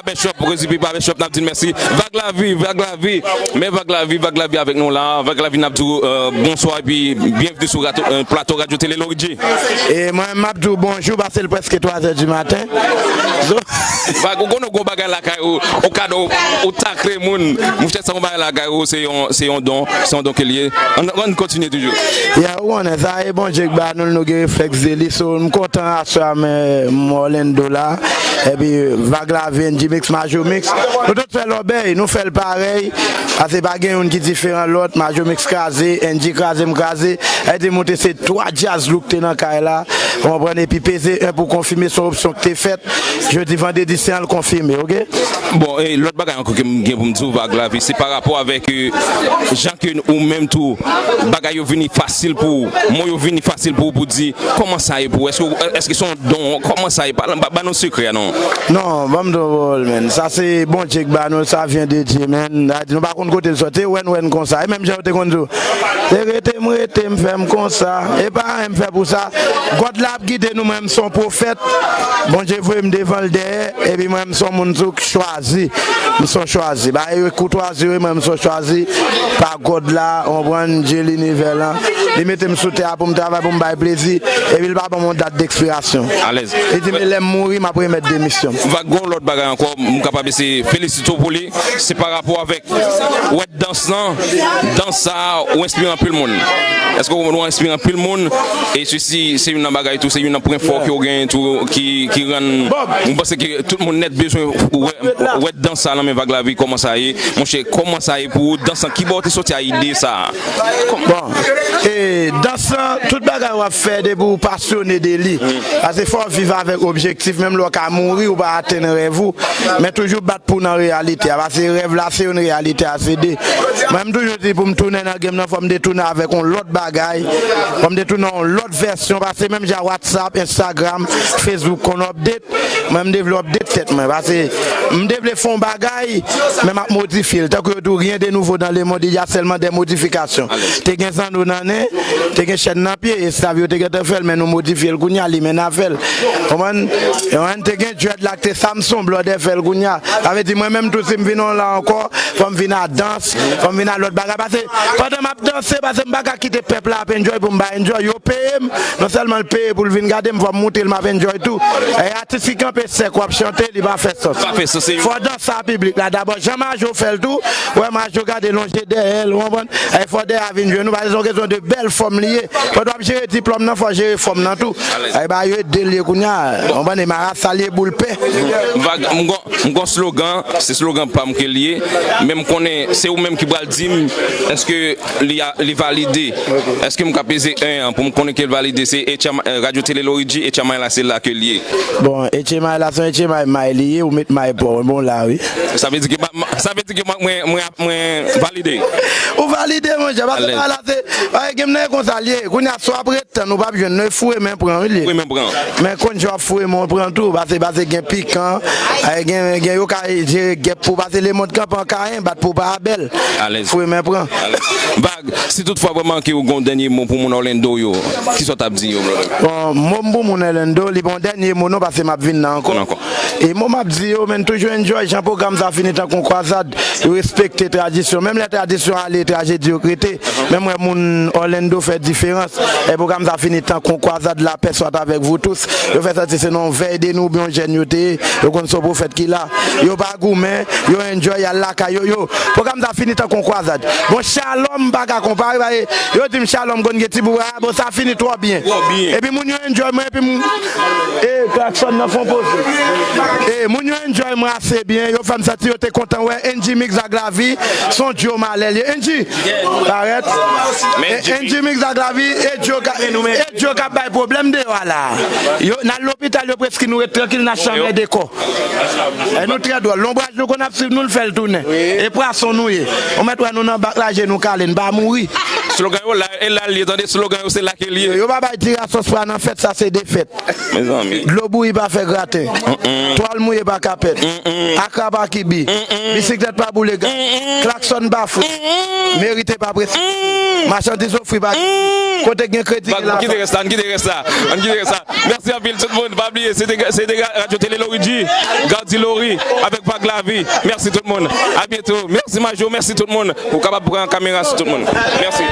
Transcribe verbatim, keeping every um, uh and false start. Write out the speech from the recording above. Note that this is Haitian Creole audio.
Barbershop, Rosie P Barbershop, n ap di l mèsi. Vag Lavi, Vag Lavi. Men Vag Lavi, Vag Lavi avèk nou la. Vag Lavi, n ap di w, euh, bonswa epi byenvni sou rato- euh, plato Radyo Tele Lorigi. E mwen, m ap di w bonjou, paske l prèske twa zè di maten. So, Vag, ou konnen w gon bagay lakay ou, ou kado, ou takle moun. Monchè, sa yon bagay lakay ou, se yon, se yon don, se yon don ke l ye. Ann, ann kontinye toujou. Ya, ou konnen sa, e Bondye k ba nou l, nou gen reflèks de li. So, m kontan aswè a, men m Orlando la. Epi Vag Lavi, N G Mix, Majo Mix. Nou tout fè lòbèy, nou fè l parèy. Paske pa gen youn ki diferan lòt. Majo Mix kraze, N G kraze, m kraze. Sa vle di monte se twa djaz louk te nan kay la. Ou konprann? Epi peze en pou konfime se yon opsyon ki te fèt. Jodi vandredi sen an l konfime, oke? Bon, e lòt bagay ankò ke m gen pou m di w, Vag Lavi, se pa rapò avèk, euh, jan ke ou menm tou, bagay yo vini fasil pou ou, mo yo vini fasil pou ou pou di, kòman sa ye pou ou? Èske, èske se yon don? Kòman sa ye? Pa, pa, ba nou sekrè a non. Non, ban m di w pawòl, men. Sa se Bondye k ba nou, sa vyen de Dye, men. Sa di nou pa konn kote l sòti, wè n, wè n konsa. E menm jan yo te konn di w, se rete m rete, m fè m konsa. E pa anyen m fè pou sa. God la ap gide nou, mwen, m se yon pwofèt. Bondye voye m devan l dèyè, epi mwen, m se yon moun tou k chwazi. M se yon chwazi. Ba, e koutwazi, wi, mwen, m se yon chwazi. Pa God la, ou konprann, Dye linivè lan. Li mete m sou tè a pou m travay, pou m bay plezi. Epi l pa ban m yon dat dekspirasyon. Alèz. Li di, men lè m mouri, m ap remèt demisyon m. Vag, gon lòt bagay ankò, m kapab se felisite w pou li. Se pa rapò avèk, wè, dans lan, dans sa a, ou enspire anpil moun. Èske ou, ou enspire anpil moun? E sesi, se youn nan bagay tou, se youn nan pwen fò ke ou genyen tou, ki, ki rann, mwen panse ke tout moun nèt bezwen wè, wè dans sa nan men Vag Lavi, kòman sa ye. Monchè, kòman sa ye pou ou, dans lan, ki bò ou te soti a ide sa a? Bon, e dans lan, tout bagay w ap fè, depi w pasyone de li. Paske fò w viv avèk objektif, menm lè w ka mouri, ou pa atenn rèv ou. Men toujou bat pou nan reyalite a, paske rèv la se youn, reyalite a se de. Mwen, m toujou di pou m tounen nan game nan, fò m te tounen avèk yon lòt bagay, fò m te tounen yon lòt vèsyon, paske menm jan WhatsApp, Instagram, Facebook konn update, mwen, m te vle update tèt mwen, paske m te vle fè yon bagay, men m ap modifye l. Tankou yo di w, rien de nouveau dans le monde, il y a seulement des modifications. Te gen zanno nan nen, te gen chèn nan pye, esklav yo te gentan fè l, men nou modifye l kounye a, li menm n a fè l. Konprann? Konprann? Te gen dreadlock, te Samson, blòdè fè l kounye a. Sa vle di, mwen menm tou, si m vin yon la ankò, fò m vin a dans, fò m vin a lòt bagay. Paske pandan m ap danse, paske m pa ka kite pèp la ap enjoy pou m pa enjoy. Yo peye m, non sèlman l peye pou l vin gade m, fò m montre l m ap enjoy tou. E atis ki kanpe sèk, w ap chante, li pa fè sans. Pa fè sans, se... Fò dans sa piblik la dabò. Jan Majo fè l tou, wè Majo gade lonje dèyè l, ou konprann? Ay, fò dèyè a vin jwenn nou, paske se yon kesyon de bèl fòm li ye. Pandan w ap jere diplòm nan, fò w jere fòm nan tou. Ay, ba yo ede l ye kounye a. Ou konprann? E marasa l ye boul pè. Vag, m gon, m gon slogan, se slogan pa m ke l ye. Men m konnen se ou menm ki pral di m èske li a, li valide. Èske m ka peze en an pou m konnen ke l valide? Se H M, eh, Radyo Tele Lorigi, H M I la se la ke l ye. Bon, H M I la se yon H M I may li ye, ou met may pa w, bon la wi. Sa vle di ke ma, ma, sa vle di ke mwen, mwen, mwen, mwen valide. Ou valide, monchè, paske bagay la se, bagay game nan e konsa l ye. Kounye a, si w ap ret tann, ou p ap jwenn non, e foure men pran wi l ye. Foure men pran. Men konn jan w ap foure men w pran tou, paske, paske gen pikan, eh, gen, gen yo ka jere gèp pou, paske lemonn kanpe an kayen, bat pou pa bèl. Alèz. Foure men pran. Alèz. Vag, si toutfwa vrèman ke ou gen yon dènye mo pou moun Orlando yo, kisa w t ap di yo, brother? Bon, mo m pou moun Orlando, li pa yon dènye mo non, paske m ap vin nan ankò. Vin ankò. E mo m ap di yo, men toujou enjoy jan pwogram sa fini tankou yon kwazad. Yo respekte tradisyon. Menm lè tradisyon ale, trajedi yo k rete. Men m wè moun Orlando fè diferans. E pwogram sa fini tankou yon kwazad, lapè soit avec vous tous. Yo fè santi se nan yon vèy de nuit oubyen yon jèn yo te ye. Yo konn se yon pwofèt ki la. Yo pa goumen, yo enjoy, y al lakay yo. Yo, pwogram sa fini tankou yon kwazad. Bon, Shalom pa ka konpare, paske yo di m Shalom konn gen ti boura, bon, sa fini twò byen. Twò byen. Epi moun yo enjoy mwen, epi m, e, klaksòn nan fè yon poze. E, moun yo enjoy mwen ase byen, yo fè m santi yo te kontan wè N G Mix ak Lavi, se yon duo malè l ye. N G, parèt. Men e, N G Mix ak Lavi, e duo ka, e duo k ap bay pwoblèm deyò a la. Yo, n al lopital, yo preskri nou ret trankil, n a chanm de kò. E nou trè dwòl. Lonbraj nou konn ap swiv nou, l fè l tounen. E pwason nou ye. Ou mèt wè nou nan bak la, je nou kale, n pa mouri. Slogan yo la, e la l ye, tande, slogan yo se la ke l ye. Yo pa bay diri a sòs pwa nan fèt, sa se defèt. Mezanmi. Dlo bouyi pa fè graten. Mm-mm. Twal mouye pa kapèt. Akra pa kibi. Bisiklèt pa boule gaz. Klaksòn pa fou. Merite pa presi. Machandiz ofri pa. Kote gen kredi gen lajan. Ann kite rès la, ann kite rès la. Ann kite rès la. Mèsi anpil tout moun. Pa bliye, se te, se te Radyo Tele Lorigi, Gardy Laurie, avèk Vag Lavi. Mèsi tout moun. A byento. Mèsi Majo, mèsi tout moun. Ou kapab pran kamera sou tout moun. Mèsi.